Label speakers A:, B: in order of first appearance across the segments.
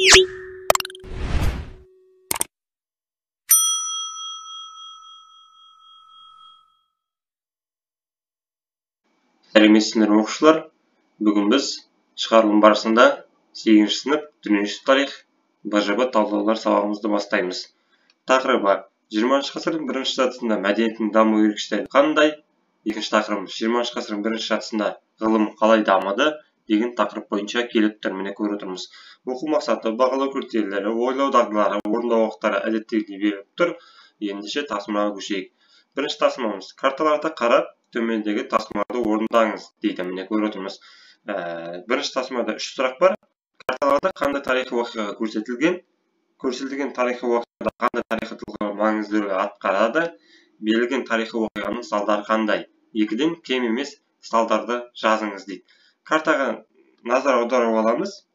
A: Сәлеметсіздер ме, оқушылар? Бүгін біз шығарылым барысында 8-ші сынып дүниежүзілік тарих БЖБ талдаулар сабағымызды бастаймыз. Тақырыбы 20-шы ғасырдың бірінші жартысында мәдениеттің даму ерекшеліктері қандай? Екінші тақырыбымыз 20-шы ғасырдың бірінші жартысында ғылым қалай дамыды деген тақырып бойынша келіп тұр. Міне көріп отырмыз. Оқу мақсаты, бағалау критерийлері, ойлау дағдылары, орындау уақыттары әдеттегідей беріліп тұр. Ендеше тапсырмаға көшейік. Бірінші тапсырмамыз: карталарды қарап төмендегі тапсырмаларды орындаңыз дейді. Міне көріп отырмыз. Бірінші тапсырмада 3 сұрақ бар. Карталарда қандай тарихи оқиға көрсетілген? Көрсетілген тарихи оқиғада қандай тарихи тұлғалар маңызды рөл атқарады? Берілген тарихи оқиғаның салдары қандай? 2-ден кем емес салдарды жазыңыз дейді. Картаға назар аударып аламыз.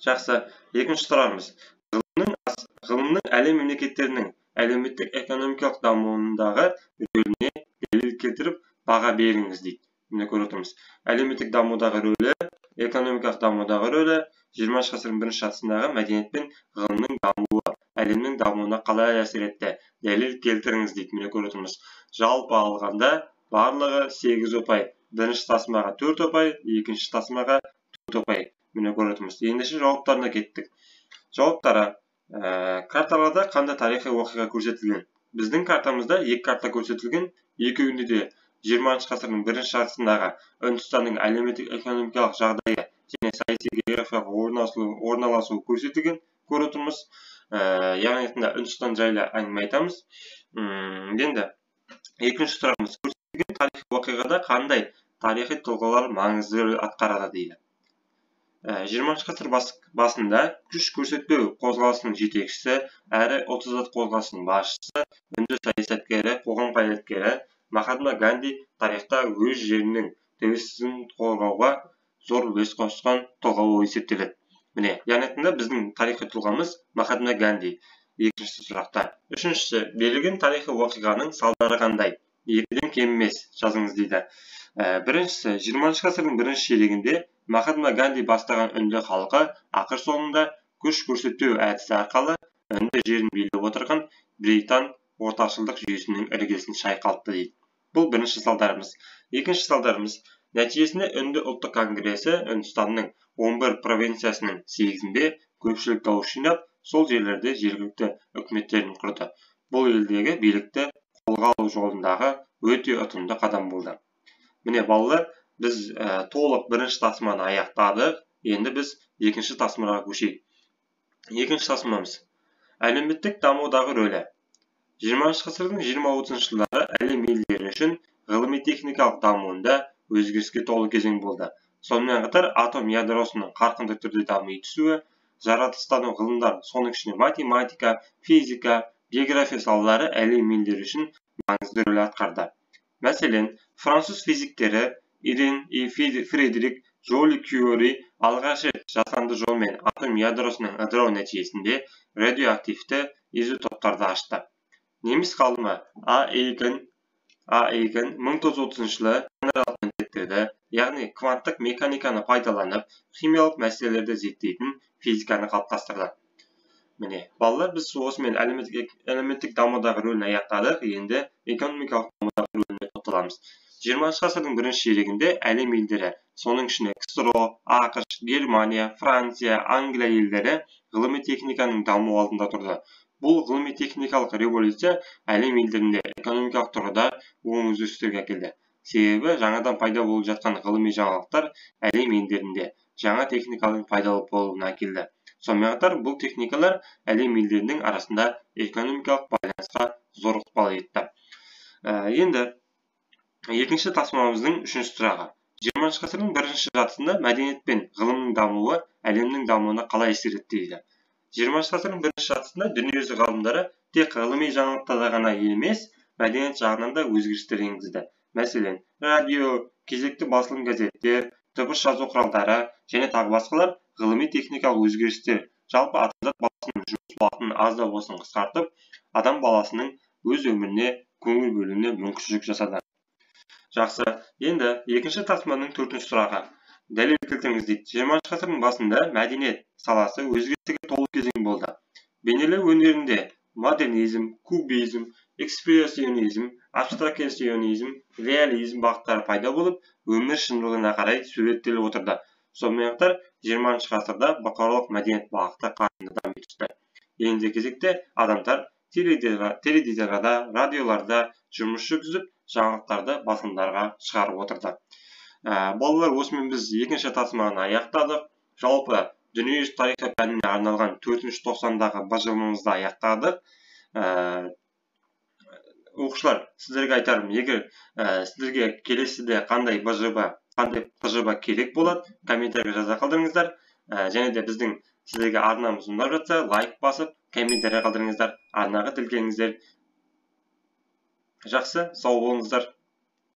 A: Жақсы. Екінші сұрағымыз: ғылымның әлем мемлекеттерінің әлеуметтік экономикалық дамуындағы рөліне дәлел келтіріп баға беріңіз дейді. Міне көріп отырмыз. Әлеуметтік дамудағы рөлі, экономикалық дамудағы рөлі, 20-шы ғасырдың бірінші жартысындағы мәдениет пен ғылымның дамуы әлемнің дамуына қалай әсер етті? Дәлел келтіріңіз дейді. Міне көріп отырмыз. Жалпы алғанда барлығы 8 ұпай. Бірінші тасымаға 4 ұпай, екінші тасымаға 4 ұпай. Міне көріп отырмыз. Ендеше жауаптарына кеттік. Жауаптары: карталарда қандай тарихи оқиға көрсетілген? Біздің картамызда 2 карта көрсетілген. Екеуінде де 20-шы ғасырдың бірінші жартысындағы Үндістанның әлеуметтік экономикалық жағдайы және саяси географиялық орналасуы көрсетілген. Көріп отырмыз. Яғни айтқанда Үндістан жайлы әңгіме айтамыз. Енді екінші сұрағымыз: көрсетілген тарихи оқиғада қандай тарихи тұлғалар маңызды рөл атқарады дейді. 20-шы ғасыр басында күш көрсетпеу қозғалысының жетекшісі, әрі ұлт азат қозғалысының басшысы, үнді саясаткері, қоғам қайраткері Махатма Ганди тарихта өз жерінің тәуелсіздігін қорғауға зор үлес қосқан тұлға болып есептеледі. Міне, яғни айтқанда біздің тарихи тұлғамыз Махатма Ганди. Екінші сұрақта. Үшіншісі: берілген тарихи оқиғаның салдары қандай? 2-ден кем емес жазыңыз дейді. Біріншісі: 20-шы ғасырдың бірінші ширегінде Махатма Ганди бастаған үнді халқы ақыр соңында күш көрсетпеу әдісі арқылы үнді жерін билеп отырған британ орташылдық жүйесінің іргесін шайқалтты дейді. Бұл бірінші салдарымыз. Екінші салдарымыз: нәтижесінде Үнді ұлттық конгресі Үндістанның 11 провинциясының 8-інде көпшілік дауыс жинап, сол жерлерде жергілікті үкіметтерін құрды. Бұл елдегі билікті қолға алу жолындағы өте ұтымды қадам болды. Міне балалар, біз толық бірінші тасыманы аяқтадық. Енді біз екінші тасымаға көшейік. Екінші тасымамыз: әлеуметтік дамудағы рөлі. 20-шы ғасырдың 20-30 жылдары әлем елдері үшін ғылыми-техникалық дамуында өзгеріске толы кезең болды. Сонымен қатар атом ядросының қарқынды түрде дами түсуі, жаратылыстану ғылымдар, соның ішінде математика, физика, география салалары әлем елдері үшін маңызды рөл атқарды. Мәселен, француз физиктері Ирен и Фредерик Жоли Кюри алғаш рет жасанды жолмен атом ядросының ыдырау нәтижесінде радиоактивті изотоптарды ашты. Неміс ғалымы А. Эйкен 1930 жылы жанралық міндеттерді, яғни кванттық механиканы пайдаланып, химиялық мәселелерді зерттейтін физиканы қалыптастырды. Міне, балалар, біз осымен әлеуметтік дамудағы рөлін аяқтадық. Енді экономикалық дамудағы рөліне тоқталамыз. 20-шы ғасырдың бірінші ширегінде әлем елдері, соның ішінде КСРО, АҚШ, Германия, Франция, Англия елдері ғылыми техниканың дамуы алдында тұрды. Бұл ғылыми техникалық революция әлем елдерінде экономикалық тұрғыда оң өзгерістерге әкелді. Себебі жаңадан пайда болып жатқан ғылыми жаңалықтар әлем елдерінде жаңа техникалардың пайда болуына әкелді. Сонымен қатар бұл техникалар әлем елдерінің арасында экономикалық байланысқа зор ықпал етті. Енді екінші тасымамыздың үшінші сұрағы: 20-шы ғасырдың бірінші жартысында мәдениет пен ғылымның дамуы әлемнің дамуына қалай әсер етті дейді. 20-шы ғасырдың бірінші жартысында дүниежүзі ғалымдары тек ғылыми жаңалықтарда ғана емес, мәдениет жағынан да өзгерістер енгізді. Мәселен, радио, кезекті басылым газеттер, дыбыс жазу құралдары және тағы басқалар ғылыми техникалық өзгерістер жалпы адамзат баласының жұмыс уақытын аз да болсын қысқартып, адам баласының өз өміріне көңіл бөлуіне мүмкіншілік жасады. Жақсы. Енді екінші тасыманың төртінші сұрағы: Дәлел келтіріңіз дейді. 20 ғасырдың басында мәдениет саласы өзгерістерге толы кезең болды. Бейнелеу өнерінде модернизм, кубизм, экспрессионизм, абстракционизм, реализм бағыттары пайда болып, өмір шындығына қарай суреттеліп отырды. Сонымен қатар 20 ғасырда бұқаралық мәдениет бағыты қарқынды дами түсті. Енді кезекте адамдар теледидарда, радиоларда жұмыс жүргізіп, жаңалықтарды басылымдарға шығарып отырды. Балалар, осымен біз екінші тасыманы аяқтадық. Жалпы дүниежүзі тарихы пәніне арналған 4-ші тоқсандағы БЖМ-ымызды аяқтадық. Оқушылар, сіздерге айтарым, егер сіздерге келесіде қандай БЖБ, қандай ТЖБ керек болады, комментарийге жаза қалдырыңыздар. Және де біздің сіздерге арнамыз ұнап жатса, лайк басып, комментарий қалдырыңыздар, арнаға тіркеліңіздер. Жақсы, сау болыңыздар.